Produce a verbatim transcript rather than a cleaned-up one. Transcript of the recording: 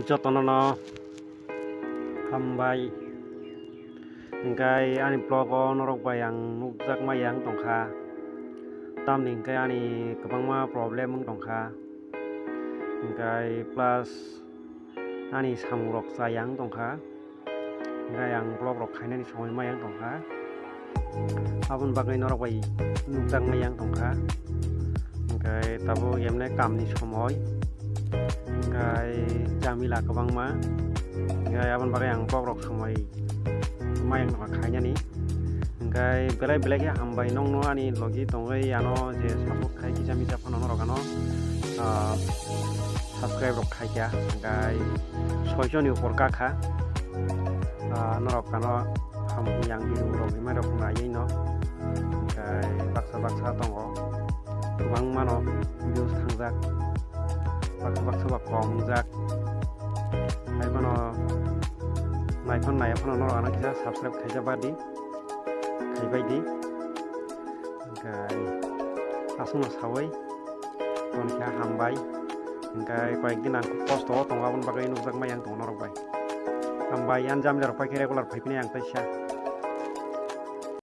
Jotono no hambai. Hingkai ani vlog o norok bai ang nukjakma yang tongkha. Tamni hingkai ani kwbangma problem wng tongkha. Hingkai plus ani samung rok cha yang tongkha. Hingkai ang vlog rok khainani somoi ma yang tongkha. Aboni bagwi norok bai nukjakma yang tongkha. Hingkai tabuk emne kamni somoi. Hingkai jamila kwbangma. Hingkai aboni bagwi ang vlog rok somoi ma yang tongkha khainani. Hingkai belai belai khe hambai nokno ani logi tongwi ano je support khai kisa misa phano norok ano, ah, subscribe rok khaikha. Hingkai soichoni upor kakha. Ah, norok ano hamya ang video rok rimai rok naiwi no. Hingkai baksa baksa tongo. Kwbangma no views thangjak. Baksa baksa ba kom wngjak. Hai phano naiphano naiya phano norok ano kisa subscribe khaijak badi. Khaibai di. Hingkai aswkno sawi tongkha hambai. Hingkai koyek din ang kosto o tongo, aboni bagwi nukjakma yang tongo norok bai. Hambai, ani jamila rok paikhe regular phaiphinai ang teisa.